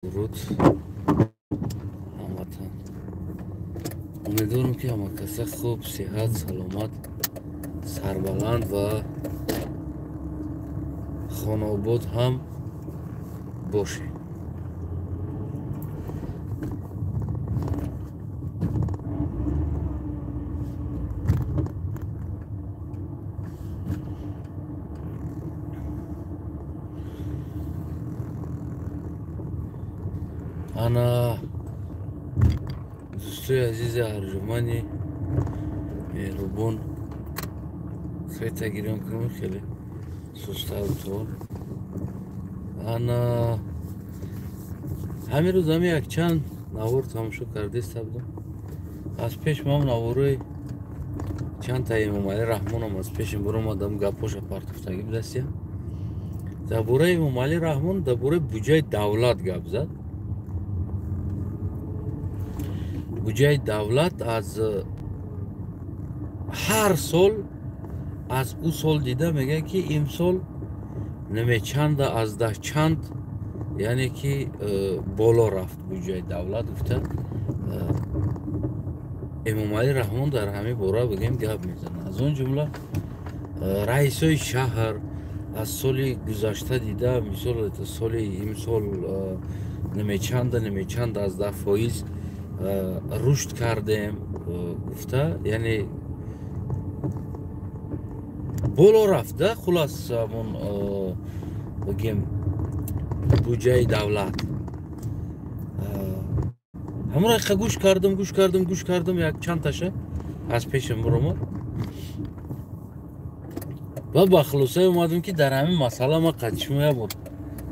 Дуруд, ҳамватан. Умедворам, ки ҳама каса хуб, сиҳат, саломат, сарбаланд ва хонаобод ҳам бошед. Ана, дӯстои азизи арҷумани меҳрубон, света гирён кунем, хеле сустар то. Ана, ҳамин рӯз ҳами якчанд навор тамошо кардеста будам. Аз пеш ман наворои чандта Эмомалӣ Раҳмонам аз пешим биромадам, гапоша партофтагӣ будастия. Дар бораи Эмомалӣ Раҳмон, дар бораи буҷаи давлат гап зад. Буҷаи давлат аз ҳар сол аз ӯ сол дида мегӯяд, ки имсол намечанда аз даҳ чанд, яъне ки боло рафт буҷаи давлат, гуфта Эмомалӣ Раҳмон дар ҳамин бора бигем гап мезанад. Аз он ҷумла раисои шаҳр аз соли гузашта дида, мисол соли имсол намечанда аз 10% рушд кардем гуфта, яъне боло рафт, хулас ҳамон бигем буҷаи давлат. Ҳамон ҳақиқа гӯш кардам, гӯш кардам, гӯш кардам, як чандташа аз пешам биромад ва ба хулосае омадам, ки дар ҳамин масъала ма қадди шумо як бор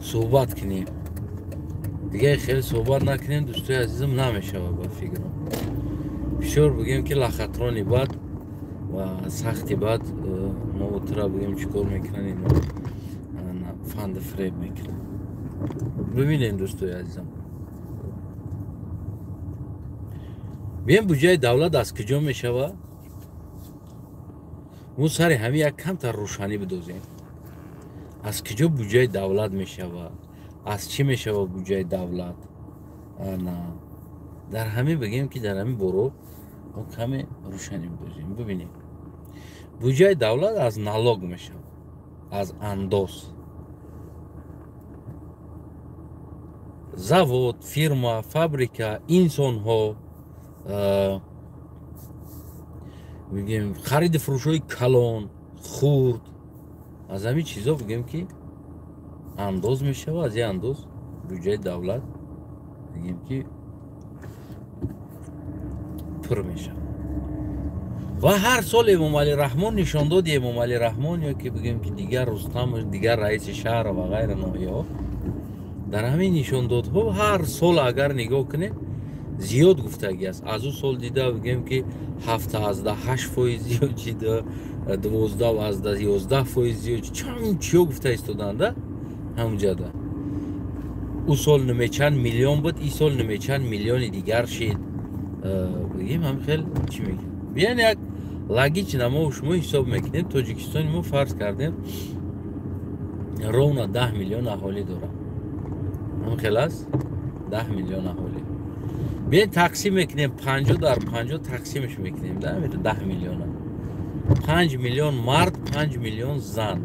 суҳбат кунем. Дигар хеле суҳбат накунем, дӯстои азизам, намешавад. Ба фикрам, бисёр бигем ки лахатрони бад ва сахти бад мо тура бигем чӣ кор мекунанд, ино фанду фиреб мекунанд. Бибинем, дӯстои азизам, бием, буҷаи давлат аз куҷо мешавад? Мо сари ҳамин як камтар рӯшанӣ бидозем. Аз куҷо буҷаи давлат мешавад, аз чӣ мешавад буҷаи давлат? Ана, дар ҳамин бигем ки дар ҳамин боро мо каме рӯшанӣ бидозем. Бибинем, буҷаи давлат аз налог мешавад, аз андоз. Завод, фирма, фабрика, инсонҳо, бигем хариду фурӯшҳои калон, хурд, аз ҳамин чизо бигем ки андоз мешавад. Аз ин андоз буҷаи давлат бигем ки пур мешавад. Ва ҳар сол Эмомалӣ Раҳмон нишондоди Эмомалӣ Раҳмон ё ки бигем ки дигар Рустам, дигар раиси шаҳр ва ғайра ноҳияҳо, дар ҳамин нишондодҳо ҳар сол агар нигоҳ кунем, зиёд гуфтагӣ аст. Аз ӯ сол дида бигем ки 7,8% зиёд шида, 12,11% зиёд, чанд чиё гуфта истоданда ҳамунҷада. Ӯ сол намечанд миллион буд, ин сол намечанд миллиони дигар шид. Бигем ҳам хел чӣ мегӯям. Биён, як логично мо шумо ҳисоб мекунем. Тоҷикистони мо, фарз кардем, ровно 10 миллион аҳолӣ дорад. Ҳам хел аст, 10 миллион аҳолӣ. Биён, тақсим мекунем, 50 дар 50 тақсимш мекунем, 10 миллиона. 5 миллион мард, 5 миллион зан.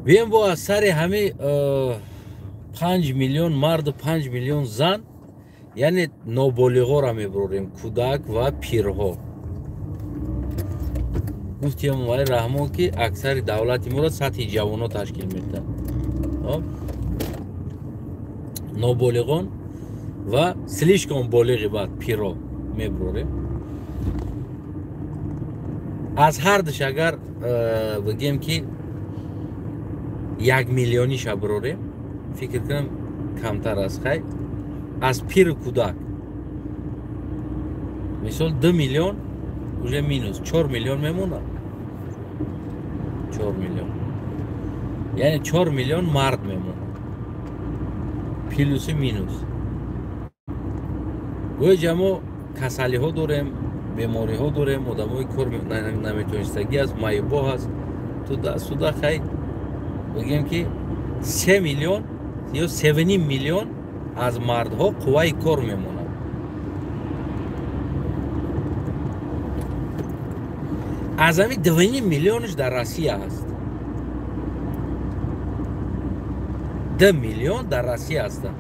Биён, бо аз сари ҳами 5 миллион марду 5 миллион зан, яъне ноболиғоро мебурорем, кӯдак ва пирҳо. Гуфти Эмомалӣ Раҳмон, ки аксари давлати моро сатҳи ҷавонҳо ташкил медиҳад, ноболиғон ва слишком болиғи баъд пиро мебурорем. Аз ҳардуш агар бигем ки 1 миллиониша бирорем, фикр кунам, камтар аст. Хай, аз пиру кӯдак мисол 2 миллион, уже минус 4 миллион мемонад. 4 миллион, яъне 4 миллион мард мемонад, плюси минус. Гӯё мо касалиҳо дорем, бемориҳо дорем, одамои кор наметонистагӣ аст, маъюбо ҳаст. Туда сюда хай бигем ки 3 миллион ё 7,5 миллион аз мардҳо қувваи кор мемонад. Аз ҳамин 2,5 миллионаш дар Россия аст. 2 миллион дар Россия ҳастанд.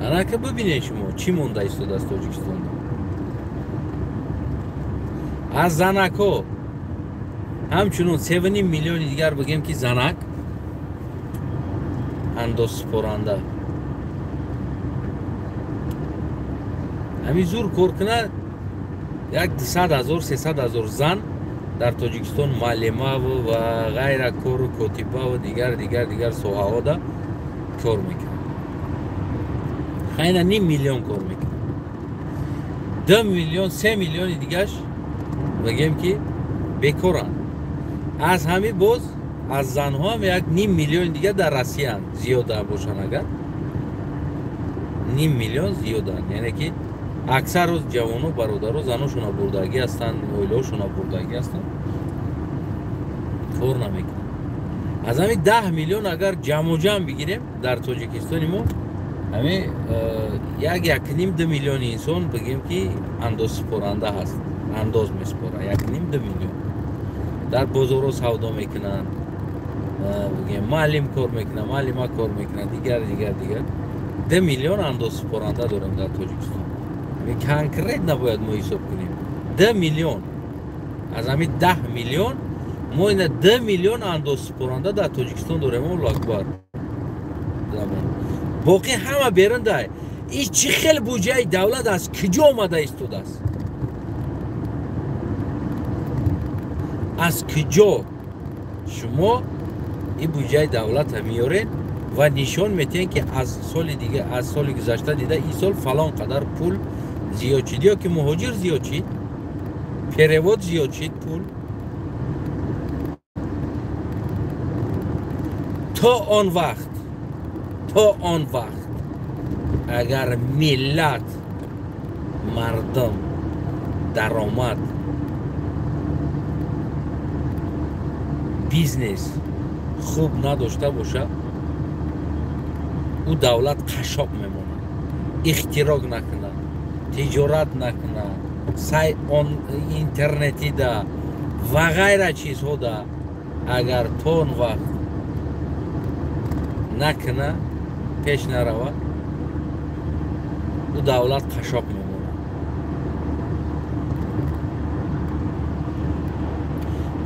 Анака бибинед шумо чӣ монда истодааст Тоҷикистонда. Аз занакҳо ҳамчунон 7,5 миллиони дигар бигем ки занак андозсупоранда. Ҳамин зур кор кунад як 200,000 300,000 зан дар Тоҷикистон муаллимаву ва ғайра кору котибаву дигар дигар дигар соҳаҳода кор мекунад. Хайна 0,5 миллион кор мекунад. 2 миллион 3 миллиони дигаш бигем ки бекоранд. Аз ҳамин боз аз занҳо ҳам як 0,5 миллиони дигар дар Россияанд, зиёда бошанд агар 0,5 миллион зиёданд. Яъне ки аксар рӯз ҷавону бародаро заношона бурдагӣ ҳастанд, оилаҳошона бурдагӣ ҳастанд, кор намекунанд. Аз ҳамин 10 миллион агар ҷамъу ҷамъ бигирем дар Тоҷикистони мо ҳамин 1,5-2 миллиони инсон бигем ки андозсупоранда ҳаст, андоз месупорад. 1,5-2 миллион дар бозорҳо савдо мекунанд, бигем муаллим кор мекунад, муаллима кор мекунад, дигар дигар дигар. 2 миллион андозсупоранда дорем дар Тоҷикистон. Конкретно набояд мо ҳисоб кунем. 2 миллион аз ҳамин 10 миллион мо ина 2 миллион андозсупоранда дар Тоҷикистон дорем. Аллоҳу акбар. Боқӣ ҳама берунда. Ин чӣ хел буҷаи давлат аз куҷо омада истодааст? Аз куҷо шумо ин буҷаи давлатро меоред ва нишон метиҳед ки аз соли дига, аз соли гузашта дида ин сол фалон қадар пул зиёд шид, ё ки муҳоҷир зиёд шид, перевод зиёд шид пул. То он вақт агар миллат, мардум даромад, бизнес хуб надошта бошад, ӯ давлат қашоқ мемонад, ихтироқ накунад, тиҷорат накунад, сай он интернетида ва ғайра чизҳода агар то он вақт накуна, пеш наравад, ӯ давлат қашоқ мемонад.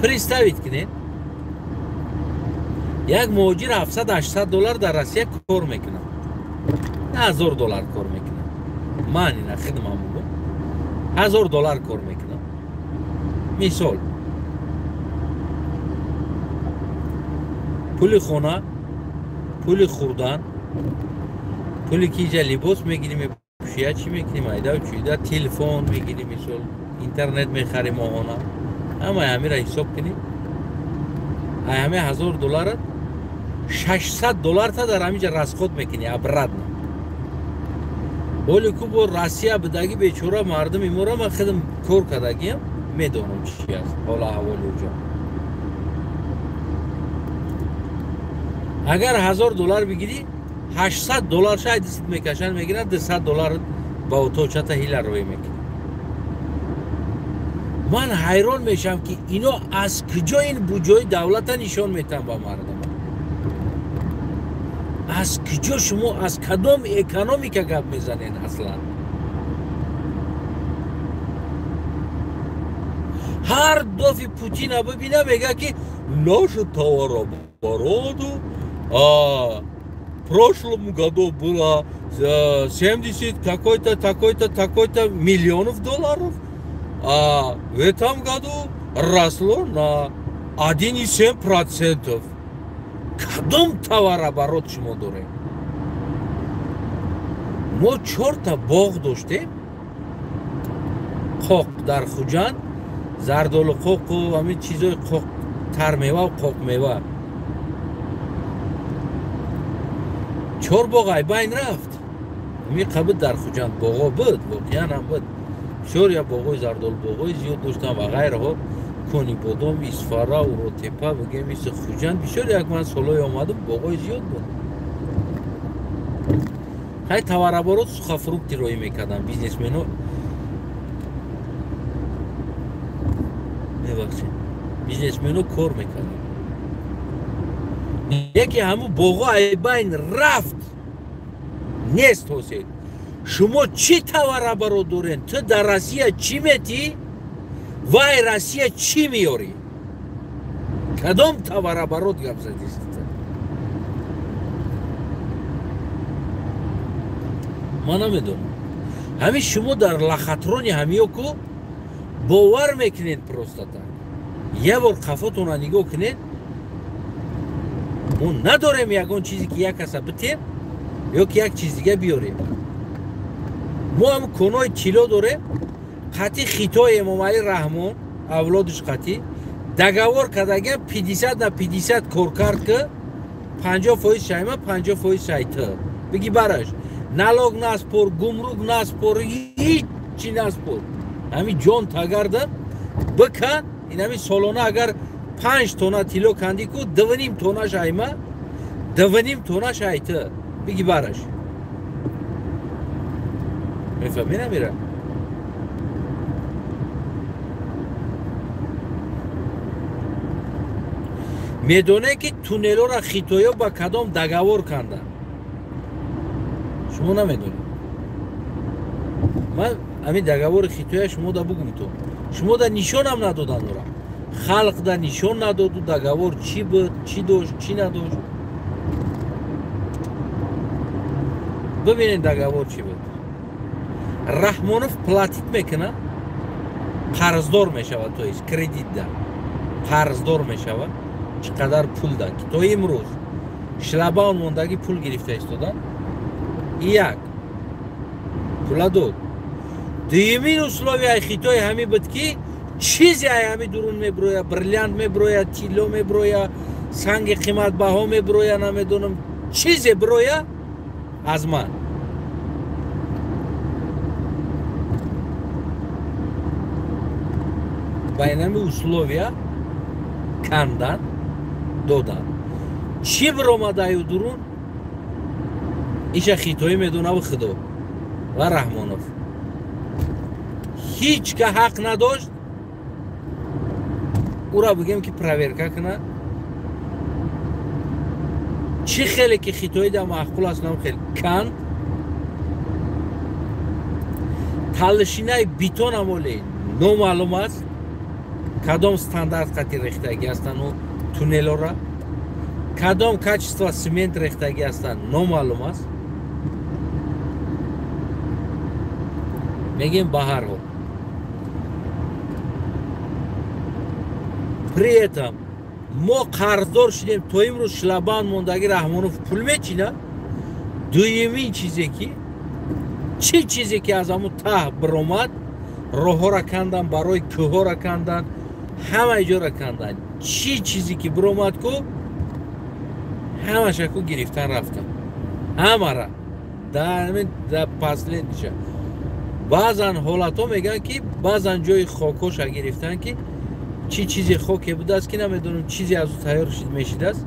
Представить кунед, як муҳоҷир 700-800 доллар дар Россия кор мекунад, 1000 доллар кор мекунад. Ман ина хидмам бугум, 1000 доллар кор мекунам. Мисол, пули хона, пули хӯрдан, пули ки иҷа либос мегирим, мепӯшия, чӣ мекунем, айда чида, телефон мегирим, мисол, интернет мехарим моҳона. Ҳамаи ҳамира ҳисоб кунем. Ай ҳамаи 1000 долларат 600 долларта дар ҳаминҷа расход мекунӣ обратно. Ҳоле ку бо Россия бидагӣ бечора мардуми моро ман худам кор кардагиам, медонам чӣ аст ҳола аҳволи уҷо. Агар 1000 доллар бигирӣ, 800 доллар шай дистит мекашанд, мегиранд, 200 доллар ба оточата ҳила рӯй мекунӣ. Ман ҳайрон мешавам ки ино аз куҷо ин буҷои давлата нишон метиҳанд ба мардум. Аз куҷо шумо, аз кадом экономика гап мезанед аслан? Ҳар дофи Путина бибина мега ки наша товарооборота в прошлом году было 70 какой-то такой-то такой-то миллионов долларов, а в этом году росло на 1,7%. Кадом товарооборот шумо дорем? Мо 4 боғ доштем, қоқ дар Хуҷанд, зардолу қоқу ҳамин чизои қоқ, тармева, қоқмева. 4 боғ айбайн рафт. Ҳамин қабл дар Хуҷанд боғо буд, воқеан ҳам буд. Бисёр я боғои зардолу боғои зиёд доштам ва ғайраҳо. Конибодом, Исфара, Уротепа, бигем иси Хуҷанд бисёр як ман солҳое омадам, боғҳои зиёд буд. Хай товарооборот сухофрукти роӣ мекардам, бизнесмено мебахшед, бизнесмено кор мекардам. Яке ҳамун боғҳо айбайн рафт, нест ҳосил. Шумо чӣ товарооборот дорен? Ту дар Россия чӣ метӣ? Вай Россия чӣ меёрӣ? Кадом товарооборот гап задист? Ман намедонам. Ҳамин шумо дар лохотрони ҳамиё ку бовар мекунед просто так. Як бор қафотонро нигоҳ кунед. Мо надорем ягон чизе ки як каса битем ё ки як чиз дига биёрем. Мо ҳам конои тилло дорем. Қатъи Хитой Эмомалӣ Раҳмон авлодиш қатъи договор кардагиам 50 на 50 кор кард, ки 50% шайма, 50% шайта. Биги бараш налог наспор, гумрук наспор, ҳичи наспор. Ҳамин ҷон тагарда бикан. Ин ҳамин солона агар 5 тонна тилло кандӣ ку, 2,5 тонна шайма, 2,5 тонна шайта. Биги бараш. Мефаҳмӣ намира? Медонед ки туннелҳоро хитоё ба кадом договор канданд? Шумо намедонед. Ман ҳамин договори хитоя шумо да бугум то. Шумо да нишонам надоданд ора. Халқ да нишон надоду договор чӣ буд, чӣ дошт, чӣ надошт. Бибинед договор чӣ буд. Раҳмонов платить мекунад, қарздор мешавад, то есть кредит да. Қарздор мешавад. Чӣ қадар пул да, ки то имрӯз шлагбаум мондагӣ пул гирифта истодан. Як пула дод. Дуюмин условияи хитои ҳамин буд, ки чизе ай ҳами дурун меброя, бриллиант меброя, тилло меброя, санги қиматбаҳо меброя, намедонам чизе броя аз ман. Ба инами условия кандан додан. Чӣ биромадаю дурун? Иша хитоӣ медонаву худо ва Раҳмонов. Ҳеҷ ка ҳақ надошт ура бигем ки проверка кунад. Чӣ хеле ки хитоӣ да маъқул аст, нам хел канд. Талшинаи бетонам оле номаълум аст, кадом стандарт қати рехтагӣ ҳастанд туннелора, кадом качество цемент рехтагӣ ҳастанд номаълум аст. Мегем ба ҳар ҳол. При этом мо қарздор шудем, то имрӯз шлагбаум мондагӣ Раҳмонов пул мечинад. Дуюмин чизе ки чӣ чизе ки аз ҳамун таҳ биромад, роҳҳоро кандан, барои кӯҳҳоро кандан, ҳамаи ҷоро кандан. Чӣ чизе ки биромад ку, ҳамаша ку гирифтан рафтан. Ҳамара дар последниша. Баъзан ҳолатҳо мегӯянд ки баъзан ҷои хокҳоша гирифтан, ки чӣ чизе хоке будааст ки намедонам, чизе аз ӯ тайёр мешидааст,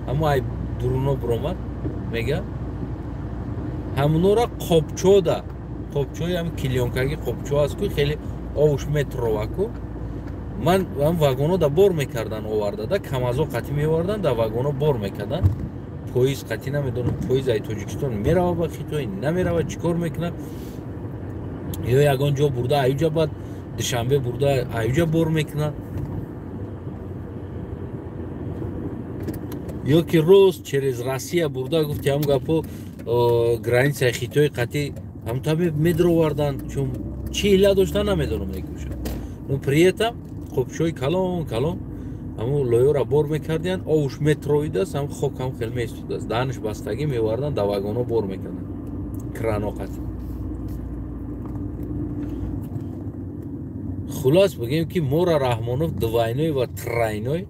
аммо ай дуруно биромад мега, ҳамунора қобчода, қобчои ҳам клеёнкаги қобчо аст ку, хеле овуш метрова ку. Ман ҳам вагоно да бор мекардан, оварда да камазо қатӣ меовардан, да вагоно бор мекардан. Поезд қатӣ намедонам, поезд ай Тоҷикистон мерава ба Хитой, намерава, чӣ кор мекунад? Ё ягон ҷо бурда аюҷа, баъд Душанбе бурда аюҷа бор мекунад, ё ки рост через Россия бурда, гуфти ҳам гапо, границаи Хитои қатӣ ҳамта медровардан, чун чӣ ҳила доштан намедонам мекушад. Но при этом қобчои калон калон ҳамун лоёра бор мекардиянд, овуш метроидааст, ҳам хок ҳам хел меистодааст, даҳанаш бастагӣ, мевардан, да вагоно бор мекарданд, крано қатӣ. Хулас бигем ки мора Раҳмонов двойной ва тройной,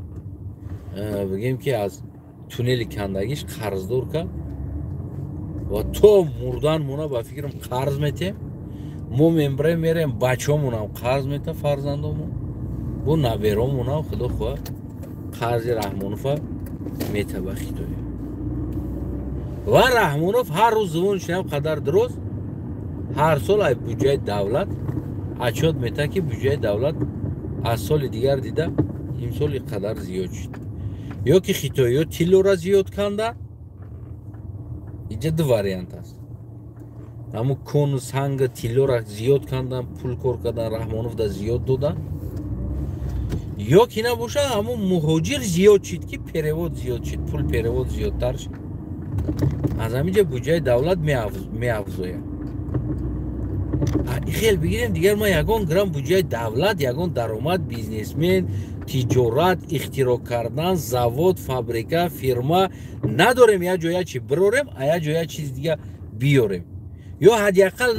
бигем ки аз туннели кандагиш қарздор кард ва то мурдан мона ба фикрам қарз метем. Мо мембре мерем, бачаҳомонам қарз мета, фарзандомон. Бо наберомонам худо хоҳад қарзи Раҳмонова метаба Хитоя. Ва Раҳмонов ҳар рӯз зубонаш ҳам қадар дуруст, ҳар сол ай буҷаи давлат отчёт мета, ки буҷаи давлат аз соли дигар дида имсол ин қадар зиёд шуд. Ё ки хитоиё тиллоро зиёд канда, инҷа ду вариант аст. Ҳамун кону санга тиллоро зиёд кандан, пул кор кардан, Раҳмоновда зиёд додан, ё ки набошад ҳамун муҳоҷир зиёд шид, ки перевод зиёд шид, пул перевод зиёдтар шид. Аз ҳаминҷа буҷаи давлат меафзояд. Хел бигирем, дигар ма ягон грамм буҷаи давлат, ягон даромад, бизнесмен, тиҷорат, ихтироъ кардан, завод, фабрика, фирма надорем. Як ҷоя чи бирорем, а як ҷоя чиз дига биёрем. Ё ҳадди ақал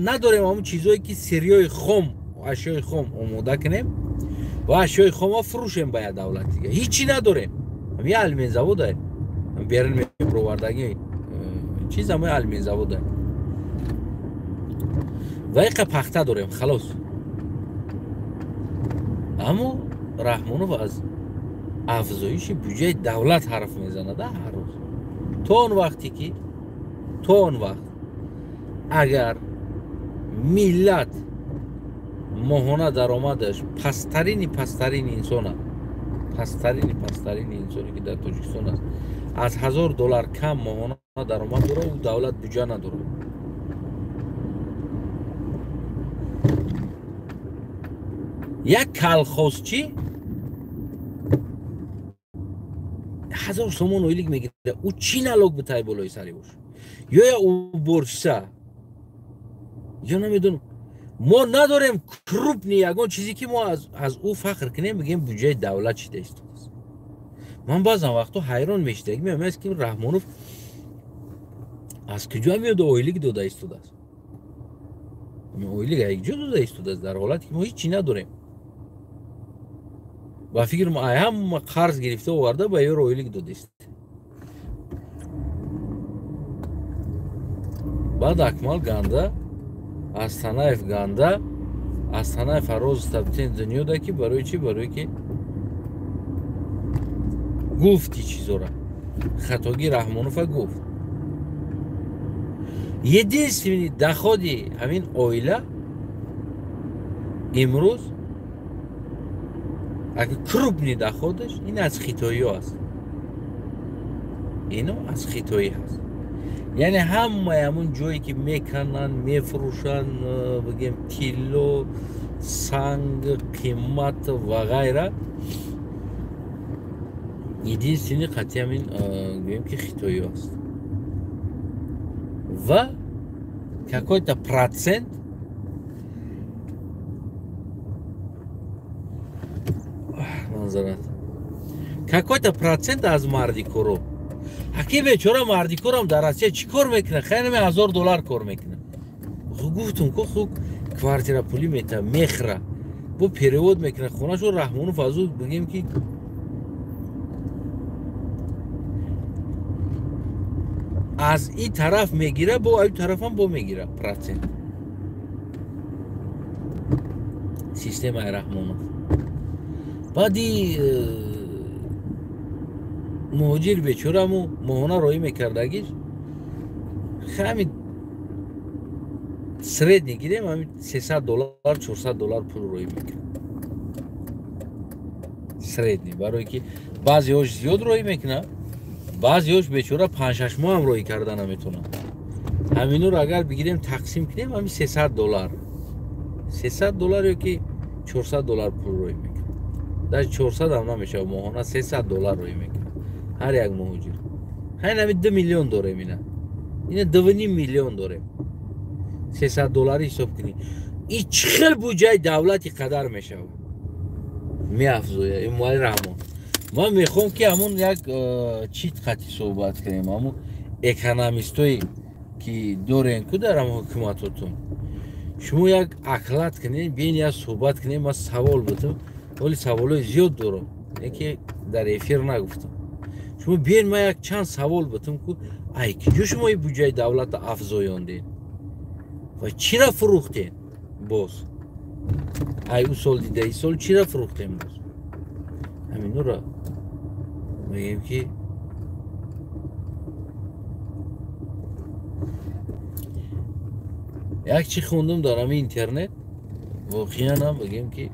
надорем ҳамун чизое ки сирёи хом, ашёи хом омода кунем ва ашёи хома фурӯшем ба як давлат дига. Ҳичи надорем. Ҳам я алюминзавода, берун мебировардаги чиз ҳамои алюминзавода. Ва иқа пахта дорем, халос. Аммо Раҳмонов аз афзоиши буҷаи давлат ҳарф мезанад ҳар рӯз. То он вақте ки, то он вақт агар миллат моҳона даромадаш пасттарини пасттарини инсона, пасттарини пасттарини инсоне ки дар Тоҷикистон аст, аз $1000 кам моҳона даромад дорад, ӯ давлат буҷа надорад. Як калхозчӣ 1000 сомон ойлик мегирад, ӯ чӣ налог битай болои сари бош? Ё я уборщица, ё намедонам. Мо надорем крупный ягон чизе ки мо аз ӯ фахр кунем, бигем буҷаи давлат чида истодааст. Ман баъзан вақтҳо ҳайрон мешидагӣ, меомад ки Раҳмонов аз куҷо меояд ойлик дода истодааст? Ойлик аз куҷо дода истодааст дар ҳолате ки мо ҳеҷ чӣ надорем? Ба фикр мо ҳама қарз гирифта оварда ба ёро ойлик додист. Баъд Акмал ганда, Астанаев ганда, Астанаев ҳар табтен дунёда ки барои чӣ? Барои ки гуфти чизора. Хатоги Раҳмонова гуфт. Единственный доходи ҳамин оила имрӯз агар крупный доходаш ин аз хитоиё аст. Ино аз хитоӣ ҳаст. Яъне ҳамаи ҳамун ҷое ки мекананд, мефурӯшанд, бигем тилло, санг, қимат ва ғайра, единственный қатъи ҳамин гӯем ки хитоиё аст. Ва какой-то процент манзарат, какой-то процент аз мардикоро. Ҳаки бечора мардикорам дар Россия чӣ кор мекунад? Хайр, $1000 кор мекунад. Гуфтум ку хук квартира пулӣ мета, мехра, бо перевод мекунад хонашо. Раҳмонов аз ӯ бигем ки аз ин тараф мегира, бо аю тарафам бо мегира процент. Системаи Раҳмонов. Баъди муҳоҷир бечораму моҳона роӣ мекардагиш ҳамин средний гирем, ҳамин $300 $400 пул роӣ мекард средний. Барое ки баъзеҳош зиёд роӣ мекунад, баъзеҳош бечора 5-6 моҳ ҳам роӣ карда наметавонад. Ҳаминро агар бигирем тақсим кунем, ҳамин $300, $300 ё ки $400 пул роӣ мекунад. Даже 400 ҳам намешавад, моҳона $300 роӣ мекунад ҳар як муҳоҷир. Ҳайн ҳамин 2 миллион дорем, ина 2.5 миллион дорем. $300 ҳисоб кунӣ, ин чӣ хел буҷаи давлати қадар мешавад? Меафзояд Эмомалӣ Раҳмон. Ман мехоҳам ки ҳамун як чиз қатъи суҳбат кунем, ҳамун экономистое ки дорем ку дар ҳамун ҳукуматотон, шумо як аклат кунед, биён як суҳбат кунем. Ман савол будам, вале саволҳои зиёд дорам, ки дар эфир нагуфтам. Шумо биён ман як чанд савол будам ку ай куҷо шумо ин буҷаи давлатро афзоёндед ва чира фурӯхтед боз? Ай ӯ сол дида и сол чира фурӯхтем боз? Ҳаминура мегӯем ки як чӣ хондум дар ҳамин интернет, воқеан ҳам бигем ки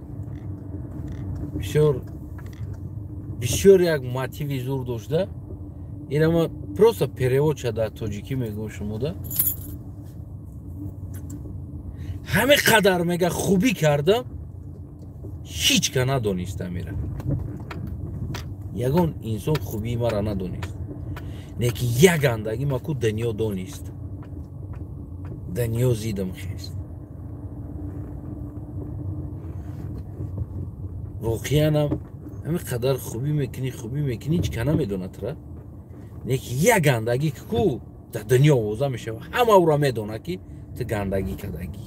бисёр бисёр як мотиви зур дошта. Ина ма просто перевод ша дар тоҷикӣ мегӯм шумода. Ҳаме қадар мега хубӣ кардам, ҳеҷ ка надониста мера. Ягон инсон хубии мара надонист. Не ки як гандагӣ ма ку дунё донист. Дунё зидам хест. Воқеанам ҳаме қадар хубӣ мекунӣ, хубӣ мекунӣ, ҳеҷ ка намедонад тра. Не ки як гандагӣ ку дар дунё овоза мешава, ҳама ӯро медонад ки ту гандагӣ кардагӣ.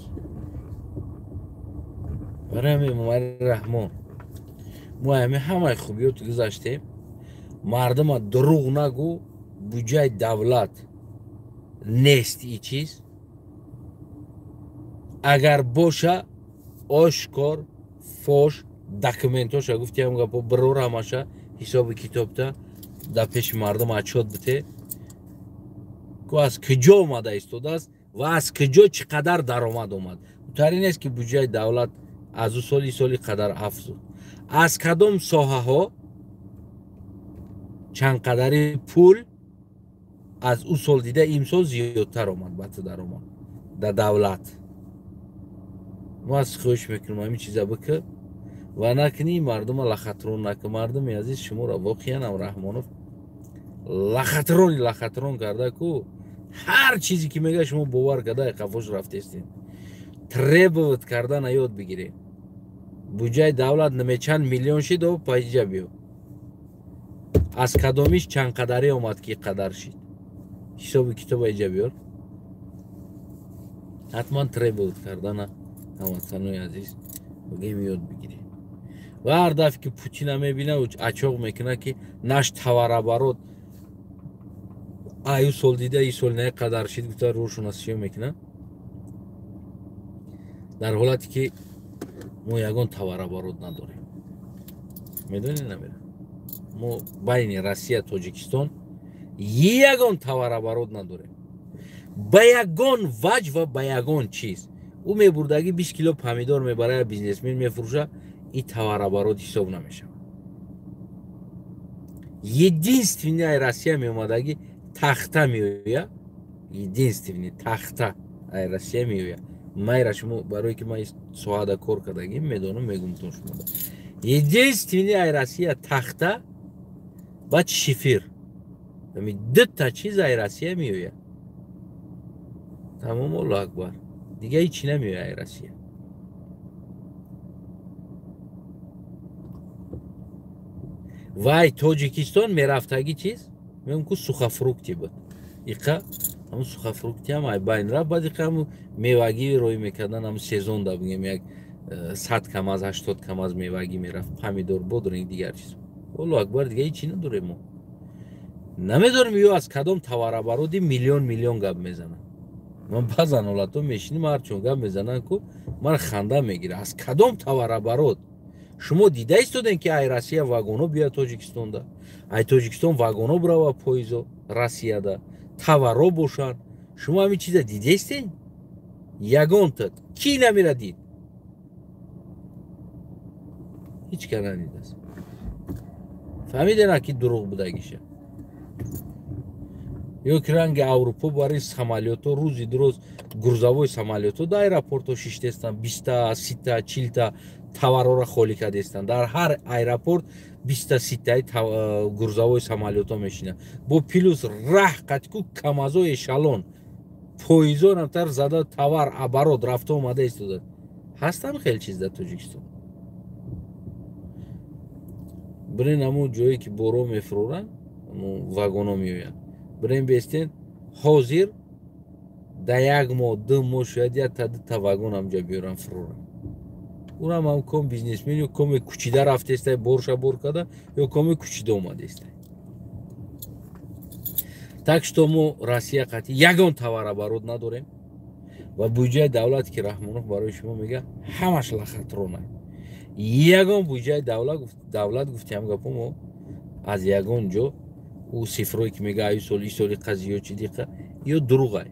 Барои ҳамин Эмомалӣ Раҳмон мо ҳамин ҳамаи хубиёт гузаштем. Мардума дурӯғ нагӯ, буҷаи давлат нест и чиз. Агар боша ошкор фош документоша гуфтиам гапо бирор ҳамаша ҳисоби китобта дар пеши мардум отчёт бите, ку аз куҷо омада истодааст ва аз куҷо чӣ қадар даромад омад. Утари нест ки буҷаи давлат аз ӯ соли соли қадар афзуд. Аз кадом соҳаҳо чанд қадари пул аз ӯ сол дида имсол зиёдтар омад ба ту даромад дар давлат. Мо аз хоҳиш мекунем ҳамин чиза бикӣ ва накунӣ мардума лахатрон накӣ. Мардуми азиз, шуморо воқеан ҳам Раҳмонов лахатрони лахатрон карда ку ҳар чизе ки мега шумо бовар карда қафош рафтестед. Требовать кардана ёд бигиред. Буҷаи давлат намечанд миллион шид, о пайҷа биё. Аз кадомиш чанд қадаре омад ки қадар шид? Ҳисоби китоба иҷа биёр. Ҳатман требовать кардана ҳамватанои азиз бигем ёд бигиред. Ва ҳар дафъе ки Путина мебина, ачоқ мекунад ки наш товарооборот аю сол дида и сол не қадар шид, гуфта рӯшона сиё мекунад. Дар ҳолате ки мо ягон товарооборот надорем. Медонед намера? Мо байни Россия Тоҷикистон ягон товарооборот надорем. Ба ягон ваҷ ва ба ягон чиз. Ӯ мебурдаги 20 кило помидор мебарад, бизнесмен мефурӯша, и товарооборот ҳисоб намешавад. Единственная Россия меомадаги тахта меоя, единственный тахта ай Россия меоя. Майра шумо барои ки ман соҳада кор кардагим медонам, мегумтон шумо. Единственный ай Россия тахта баъд шифир. Ами дута чиз ай Россия меоя. Тамом, Аллоҳу акбар. Дига ҳеҷ чи намеоя ай Россия. Вай Тоҷикистон мерафтаги чиз мегӯм ку сухофрукти буд. Иқа ҳамун сухофрукти ҳам ай байн рафт, баъд иқа ҳамун мевагӣ рӯй мекардан, ҳамун сезон да бигем як 100 камаз, 80 камаз мевагӣ мерафт, помидор, бодринг, дигар чиз. Аллоҳу акбар, дига ҳеҷ чи надорем мо. Намедонем ё аз кадом товарообороти миллион миллион гап мезананд. Ман баъзан ҳолатҳо мешинем, ҳарчон гап мезананд ку ман ханда мегирам. Аз кадом товарооборот? Шумо дида истодем ки ай Россия вагоно биёяд Тоҷикистонда, ай Тоҷикистон вагоно бирава поизо Россияда, товаро бошанд. Шумо ҳамин чиза дидаистед? Ягонта ки намера дид? Ҳеҷ ка надидааст. Фаҳмидена ки дурӯғ будагиша? Ё ки ранги Аврупо барои самолётҳо рӯзи дуроз грузовой самолётҳо дар аэропортҳо шиштестанд, 20та, 30та, 40та товарҳоро холӣ кардестанд. Дар ҳар аэропорт 20та, 30таи грузовой самолётҳо мешинанд. Бо плюс раҳ қатку камазо эшалон поизо намтар зада товар оборот рафта омада истодад. Ҳастам хеле чиз дар Тоҷикистон. Бирен ҳамун ҷое ки боро мефурӯранд, ҳамун вагоно меоянд. Бирен бестен, ҳозир дар як моҳ, ду моҳ шояд якта дута вагон ҳамҷа биёранд фурӯранд. Урам ҳам ком бизнесмен ё коме кучида рафтестай, борша бор карда, ё коме кучида омадестай. Так что мо Россия қатъи ягон товарооборот надорем. Ва буҷаи давлат, ки Раҳмонов барои шумо мега, ҳамаш лохотрон а. Ягон буҷаи давлат, гуфтиам гапо, мо аз ягон ҷо ӯ цифрое ки мега, аю соли, соли қазиё чи диқа ё дурӯғай.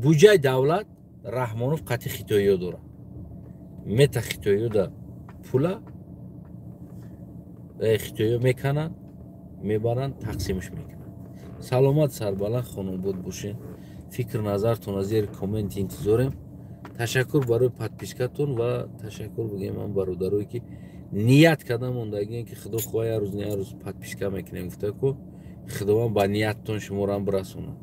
Буҷаи давлат Раҳмонов қати хитоиё дорад, мета хитоиё да пула хитоиё мекананд, мебаранд, тақсимш мекунанд. Саломат, сарбаланд, хонобод бошед. Фикр назартон аз зери коммент интизорем. Ташаккур барои подписка тон ва ташаккур бигем ман бародарое, ки ният карда мондагиен, ки худо хоҳа, як рӯз не, як рӯз подписка мекунем гуфта ку. Худованд ба нияттон шуморо бирасонад.